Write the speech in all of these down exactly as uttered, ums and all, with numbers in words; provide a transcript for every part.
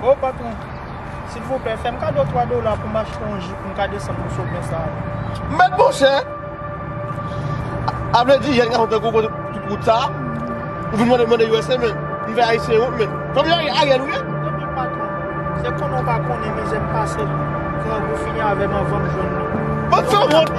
O patwon, silvouplè, fè m kado twa dola pou m achte yon ji pou m ka desann pou somè sa a. Mèt monchè! A vle di, jèn gason tankou w, tout wout sa a, ou vin mande, mande U S A, men, m fè Ayisyen wont, men. Fanmi Ariel ou ye? Tanpri, patwon. Se konnen w pa konnen mizè m pase. Grangou fini avè m anvan m jwenn li. Bann sanwont!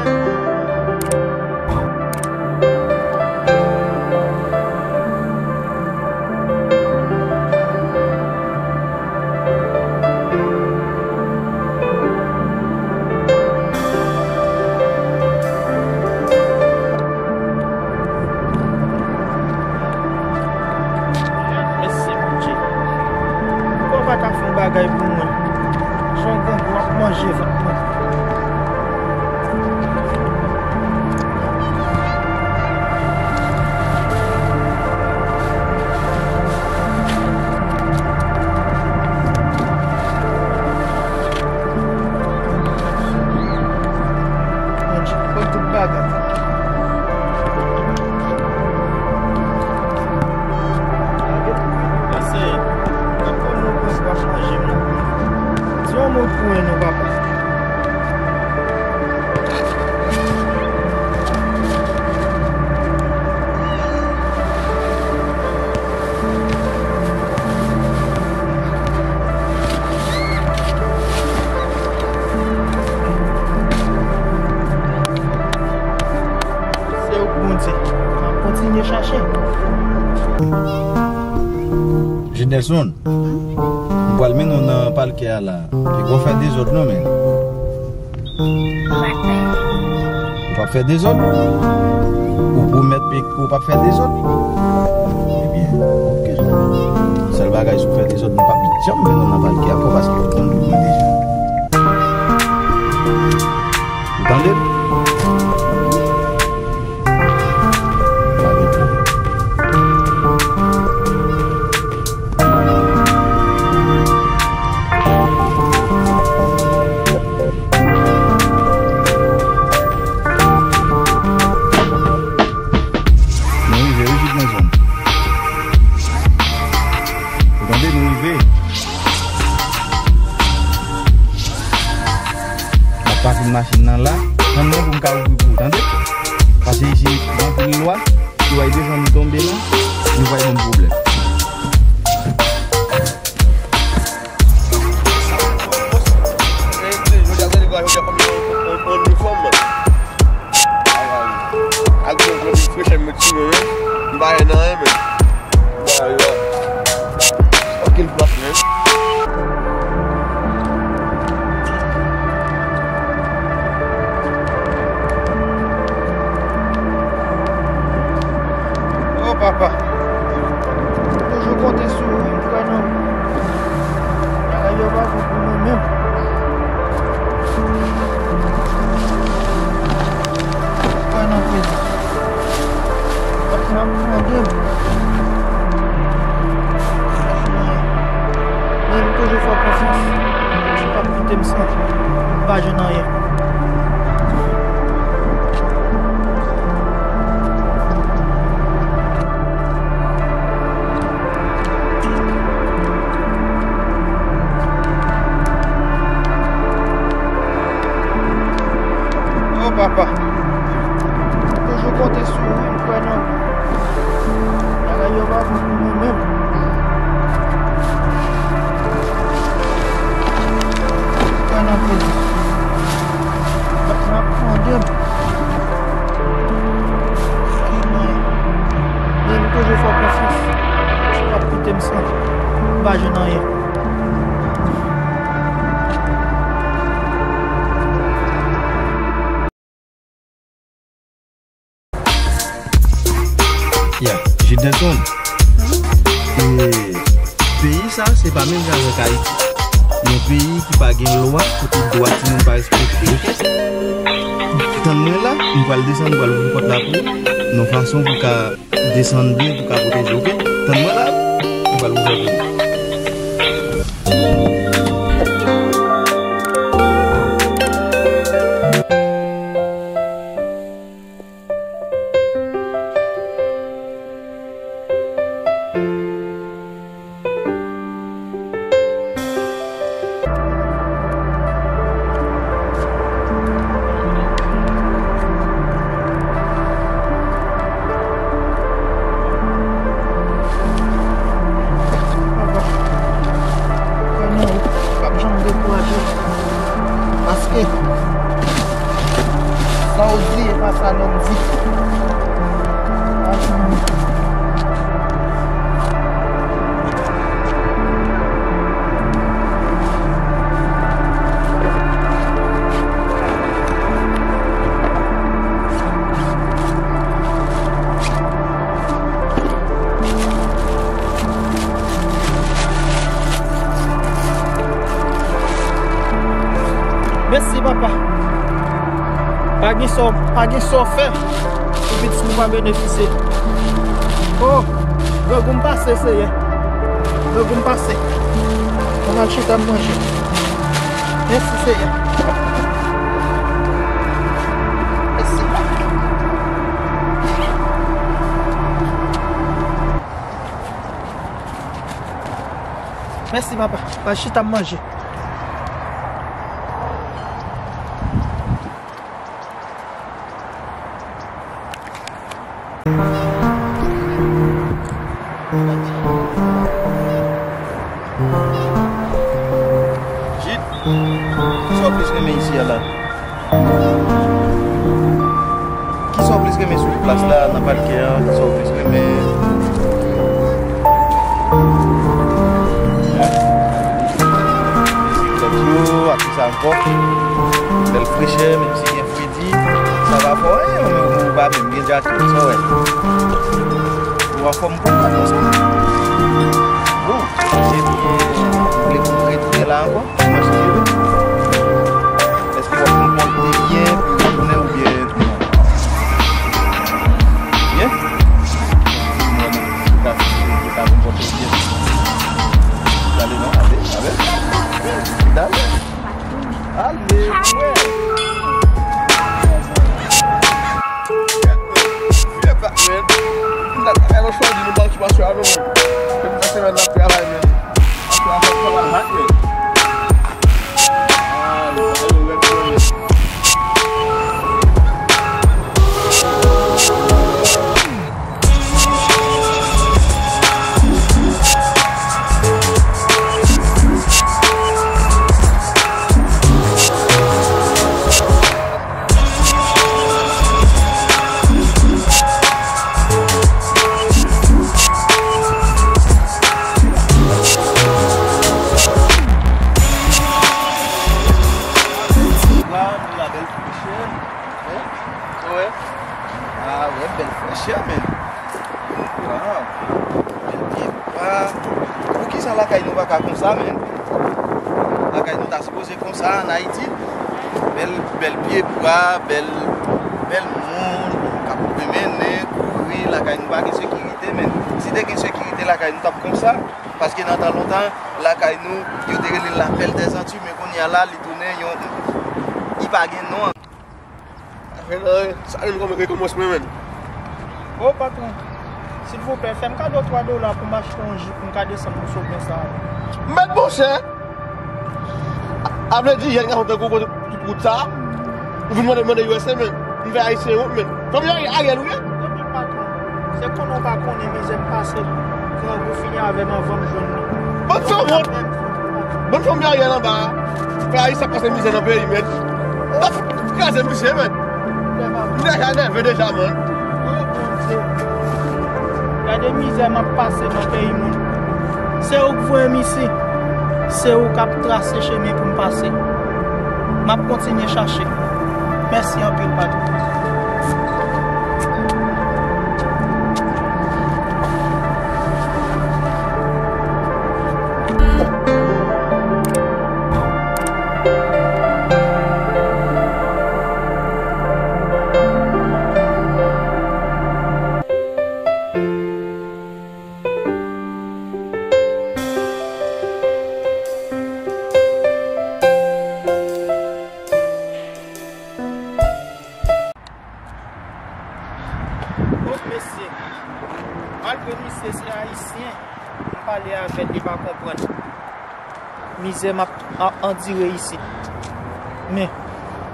Mèsi, Bondye. Poukwa w pa ta fè yon bagay pou mwen? Jan w grangou ap manje vant mwen. Bondye pran tout bagay. Pase, gad kòman w pran pou ap manje m nan. Di yon mo pou mwen non, papa. Se ou k Bondye. M ap kontinye chache. Gilderson, m pral mennen w nan palkè a la. Piga w fè dezòd non, men. Ou p ap fè dezòd? Ou pwomèt m ke ou p ap fè dezòd? Ebyen, oke. Sèl bagay, si w fè dezòd, m p ap janm mennen w nan palkè ankò, paske ou konn pou mwen deja. Ou tande m? Pa gen pwoblèm. Nou rive wi, Gilderson. Ou tande, nou rive. M ap pase machin nan la. Tann mwen pou m ka ouvri pou ou, tande? Pase isit, gen anpil lwa. Si w ay desann, ou tonbe la, nou va gen pwoblèm. Al pran, pran ti fresh air, met sou mwen, men. M pa wè nan anyen, men. M pa wè anyen. Okenn plas, men. O papa. Toujou konte sou ou, m kwè nan ou. Bagay yo pa bon pou mwen menm. Kwè nan Bondye. Papa m ap mande m. Men m toujou fè w konfyans. Ou p ap kite m san m pa jwenn anyen. O papa, m toujou konte sou ou, m kwè nan ou. Bagay yo pa bon pou mwen menm. M kwè nan Bondye. Papa m ap mande m. Men m toujou fè w konfyans. Ou p ap kite m san m pa jwenn anyen. Ya, Gilderson. E, peyi sa, se pa menm jan avèk Ayiti. Yon peyi ki pa gen lwa, kote dwa timoun pa respekte. Tann mwen la, m pral desann, m pral ouvri pòt la pou ou, nan fason pou ka desann byen pou ka pwoteje, oke? Tann mwen la, m pral ouvè pou ou. Pa gen sa w, pa gen sa w fè pou pitit ou pa benefisye. O, grangou m pase, Seyè. Grangou m pase. Mwen al chita m manje. Mèsi, Seyè. Mèsi. Mèsi, papa. Mwen al chita m manje. Jid, kisa w plis renmen isi a la? Kisa w plis renmen sou plas la, nan pakè a? Kisa w plis renmen? Hein? Lèzot yo, ak kisa ankò? Bèl frechè, menm si gen fredi, sa pa fè anyen, ou pa menm gen djake, sa w wè. Ou anfòm pou ou konsa. Bon, ebyen, ou vle pou m ret la ankò? Kòman se ye? Èske w ap konpòte byen pou jounen oubyen non? Byen? Ou ka, ou ka konpòte w byen. Gade non, ale, ale. Gade. Ale, frè. Fye pa, men. M ta travay nan chòdi, nou pa okipasyon a nou, men. Depi nan semèn n ap travay, men. Ap travay, travay, hot, men. Ay, ay, yo rèd, men. Waw, nou la bèl frechè. Hein? Sa w wè? Ah, wè, bèl frechè, men. Waw. Bèl pye bwa. Poukisa lakay nou pa ka konsa, men? Lakay nou ta sipoze konsa, ann Ayiti. Bèl, bèl pye bwa, bèl, bèl moun k ap pwomennen, kouri, lakay nou pa gen sekirite, men. Si te gen sekirite, lakay nou t ap konsa. Paske nan tan lontan, lakay nou, yo te rele l la Perle des Antilles, men kounye a la, li tounen yon, li pa gen non. Afè nan sa menm kòman rekòmansman, men. O, patwon, silvouplè, fè m kado twa dola pou m achte yon ji pou m ka desann nan Sovlen sa a. Mèt monchè! A vle di, yè n ka fè tankou kote tout wout sa a, ou vin mande, mande U S A, men. M fè Ayisyen wont, men. Fanmi Ariel ou ye? Tanpri, patwon. Se konnen w pa konnen mizè m pase. Grangou fini avè m anvan m jwenn li. Bann fè wont! Bann fanmi Ariel anba a. Fè Ayisyen ap pase mizè nan peyi, men. Kraze misye, men. Misye deja nève deja, man. O Bondye. Gade mizè m ap pase nan peyi moun. Se ou k voye m isi. Se ou k ap trase chemen pou m pase. M ap kontinye chache. Mèsi anpil, patwon. Bon, mesye, malgre misye se Ayisyen, m pale avè l, li pa konprann mizè m ap a-, andire isit. Men,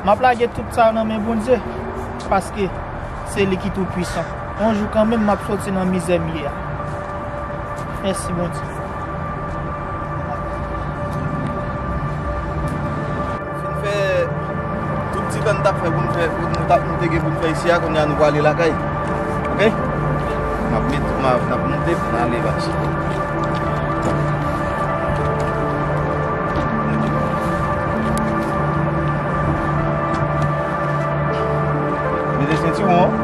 m ap lage tout sa nan men Bondye, paske se li ki tou pwisan. Yon jou kanmenm, m ap soti nan mizè m ye a. Mèsi, Bondye. Fin fè tout ti tan n t ap fè pou n fè, pou nou t ap, nou te gen pou n fè isi a, kounye a nou prale lakay. Oke? N ap met, n ap, n ap monte pou n ale, baz. Mete sentiwon an.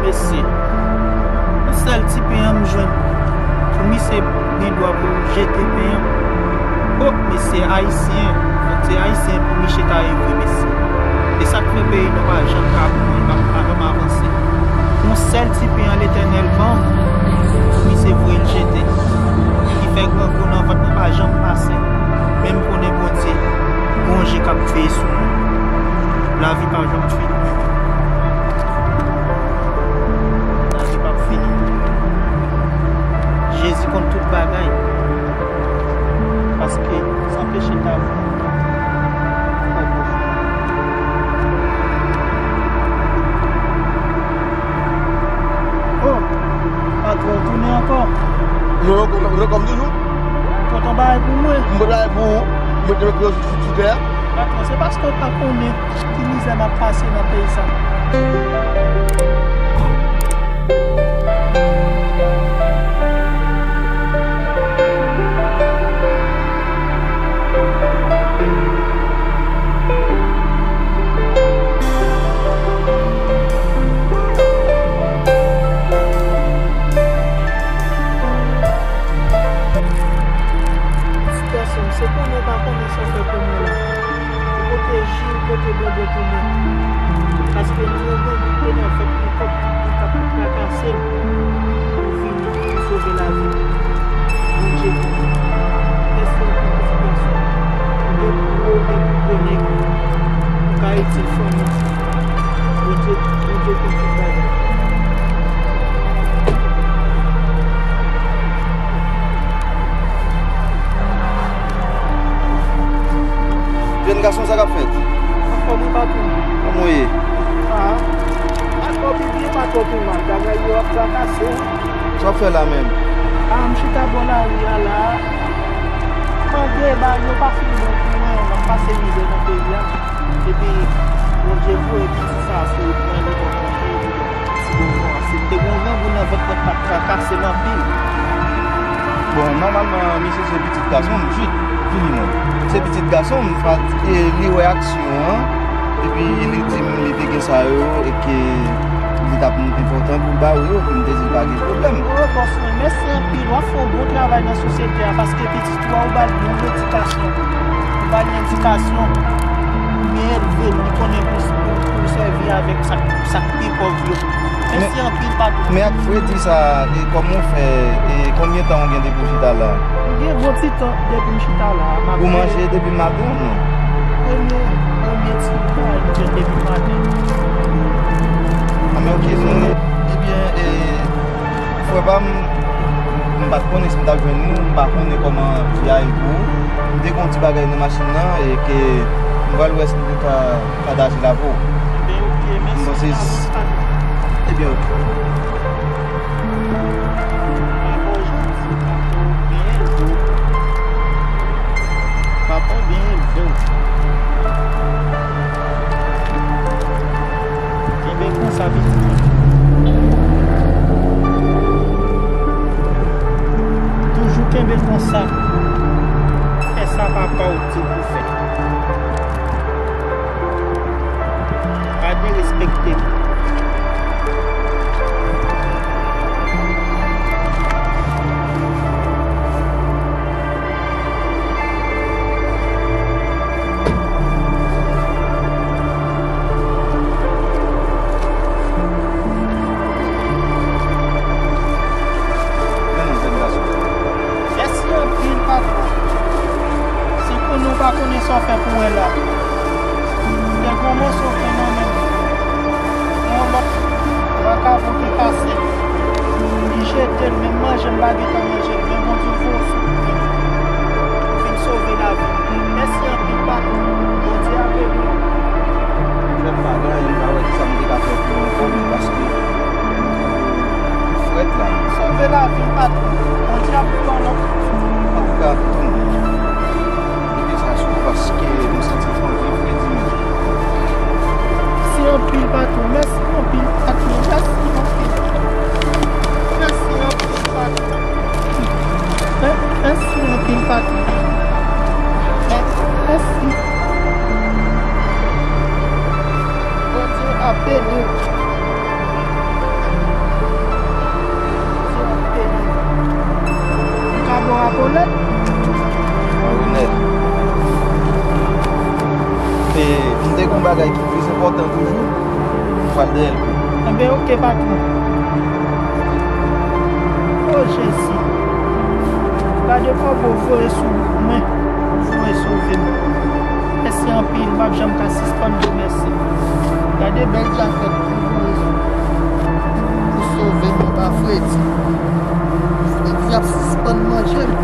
Mesye, yon sèl ti pen an m jwenn. Pou misye gen dwa pou l jete pen an. O, mesye ayisyen, fòk se ayisyen pou misye ta ye vre, mesye. E sa k fè peyi nou pa janm ka boule, pa, pa janm avanse. Yon sèl ti pen an Letènèl ban m, pou misye voye l jete. Ki fè grangou nan vant mwen pa janm pase. Men m konnen Bondye, Bondye k ap veye sou mwen. Lavi pa janm fini. Lavi p ap fini. Jezi konn tout bagay. Paske san peche ta bon. Oh, patwon, w tounen ankò? Non, non, non, kòm toujou. Pote yon bagay pou mwen. M pote bagay pou ou. Mwen te met yo sou, sou tè a. Patwon, se paske w pa konnen ki mizè m ap pase nan peyi sa. Ti gason m, se konnen w pa konnen sa w fè pou mwen la. Ou pote ji, ou pote bonbon pou mwen. Paske m gen yon grangou ki te nan vant mwen, kòm li t ap trakase m. Ou vini, ou sove lavi m. Bondye beni w. Mèsi anpil, ti gason. Ou gen pou ou, ou gen pou gwo nèg. Ou ka itil fanmi w. Bondye, Bondye konn tout bagay. Jèn gason, sa k ap fèt? Anfòm wi, patwon. Kòman w ye? Ah, pa twò pi byen, pa twò pi mal. Bagay yo ap trakase w. Sa w ap fè la menm? Ah, m chita bò lari a la. Mande ba yo pa fin bon pou mwen, m ap pase mizè nan peyi a. Epi, Bondye voye pitit sa a sou mwen, li ban mwen ti bonbon an. Si m te gen yon grangou nan vant mwen, t ap trakase m anpil. Bon, nòmalman, misye se pitit gason m, Jude, vini non. Se pitit gason m, pa, e, li wè aksyon an, epi li di m li te gen sa yo, e ke li t ap enpòtan pou l ba ou yo, epi m te di l pa gen pwoblèm. Oh, bòs mwen, mèsi anpil. W ap fè yon bon travay nan sosyete a, paske pitit ou a, ou ba l bon edikasyon. Ou ba l yon edikasyon. Ou byen elve l, li konnen pou, pou, pou l sèvi avèk sa, sa k pi pòv yo. Mèsi anpil, patwon. Men ak fredi sa, e kòman w fè, e konbyen tan w gen depi w chita la? M gen bon ti tan depi m chita la. M ap... Ou manje depi maten ou non? Premye, premye ti repa m fè depi maten. A, men oke, nou, ebyen, e, frè pa m, m pa t konnen si m t ap jwenn ou, m pa konnen kòman vi a ye pou ou. M te gen yon ti bagay nan machin nan, e ke m pral wè si m te ka pataje l avè w. Ebyen, oke, mèsi. Bon, se... Ebyen, oke. Papa w jodi, papa w byen elve w. Papa w byen elve w. Kenbe konsa, pitit mwen. Toujou kenbe konsa. Fè sa papa w di w pou fè. Pa derespekte m. Mèsi anpil, patwon. Se konnen w pa konnen sa w fè pou mwen la. Gen gwo moso pen nan men m. Yon lòt vakabon ki pase. Li jete l, menm manje m pa gentan manje l, men Bondye voye w sou mwen. Ou vin sove lavi m. Mèsi anpil, patwon. Bondye ap beni w. Frè m pa gen anyen, m pa wè kisa m te ka fè pou w ankò, men paske ou frèt la. Sove lavi m, patwon. Bondye ap pran lòt. Ou ka tounen. Mete sa sou paske m santi l fè anpil fredi menm. Mèsi anpil, patwon. Mèsi anpil, patwon. Mèsi anpil. Mèsi anpil, patwon. Enben, oke, patwon. O Jezi. Gade kòb ou voye sou mwen. Ou voye sove m. Mèsi anpil. M p ap janm ka sispann di w mèsi. Gade bèl zafè ou voye sou mwen. Ou sove m, pa fredi. Fredi ap sispann manje m.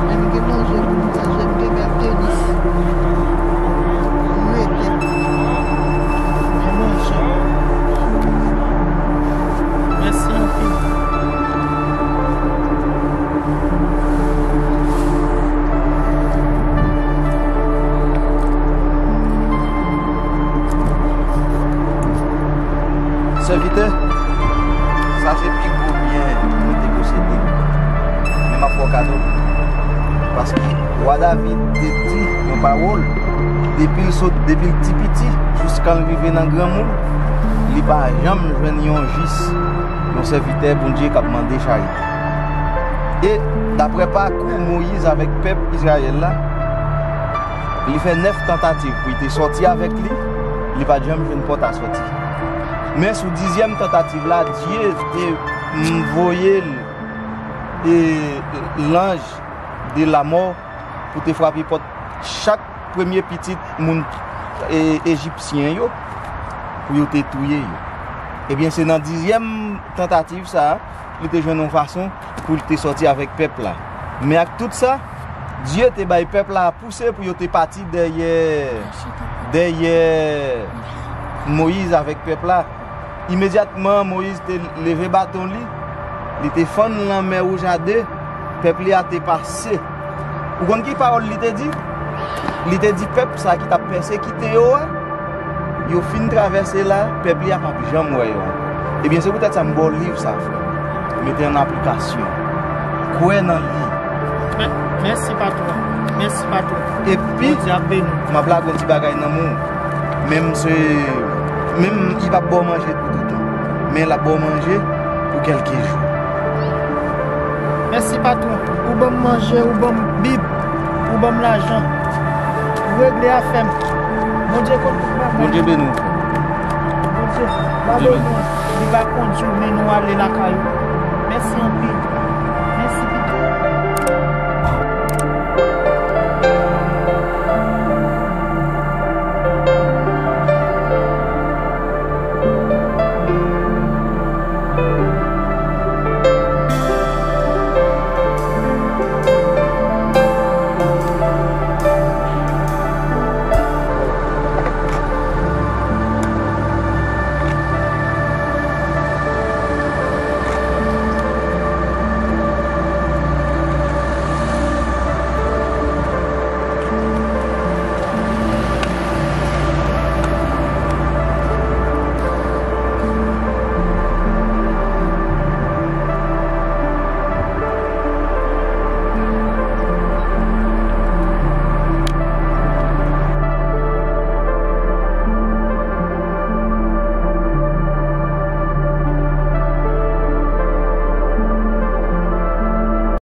Men m gen manje pou m manje, m gen bèl tenis. M rete. Men manje. Mèsi anpil. Sèvitè, sa se pi gwo byen mwen te posede. Men m ap fè w kado. Paske wa David te di yon pawòl, depi l sot, depi l ti piti, jiska l rive nan granmoun, li pa janm jwenn yon jis, yon sèvitè Bondye k ap mande charite. E, daprè pakou Moyiz avèk pèp Izrayèl la, li fè nèf tantativ pou li te sòti avèk li, li pa t janm jwenn pòt a sòti. Men sou dizyèm tantativ la, Dye te voye l, e, lanj de lamò pou te frape pòt chak premye pitit moun, e, ejipsyen yo, pou yo te touye yo. Ebyen, se nan dizyèm tantativ sa a, li te jwenn yon fason pou l te sòti avèk pèp la. Men ak tout sa, Dye te bay pèp la pouse pou yo te pati dèyè, dèyè Moyiz avèk pèp la. Imedyatman, Moyiz te leve baton li, li te fann lanmè wouj a de, pèp li a te pase. Ou konn ki pawòl li te di? Li te di pèp sa ki t ap pèsekite yo a, yo fin travèse la, pèp li a p ap janm wè yo ankò. Ebyen, se poutèt sa m ba w liv sa, frè. Mete an aplikasyon. Kwè nan li. Mè-, mèsi, patwon. Mèsi, patwon. Epi, Bondye ap beni w. M ap lage yon ti bagay nan men w. Menm se, menm li p ap ba w manje pou toutan. Men l ap ba w manje pou kèlke jou. Mèsi, patwon. Ou ban m manje, ou ban m Bib, ou ban m lajan. Ou regle afè m. Bondye konn tout bagay. Bondye beni w, frè. Bondye, Bondye beni w. Li va kondui w, men nou ale lakay ou. Mèsi anpil.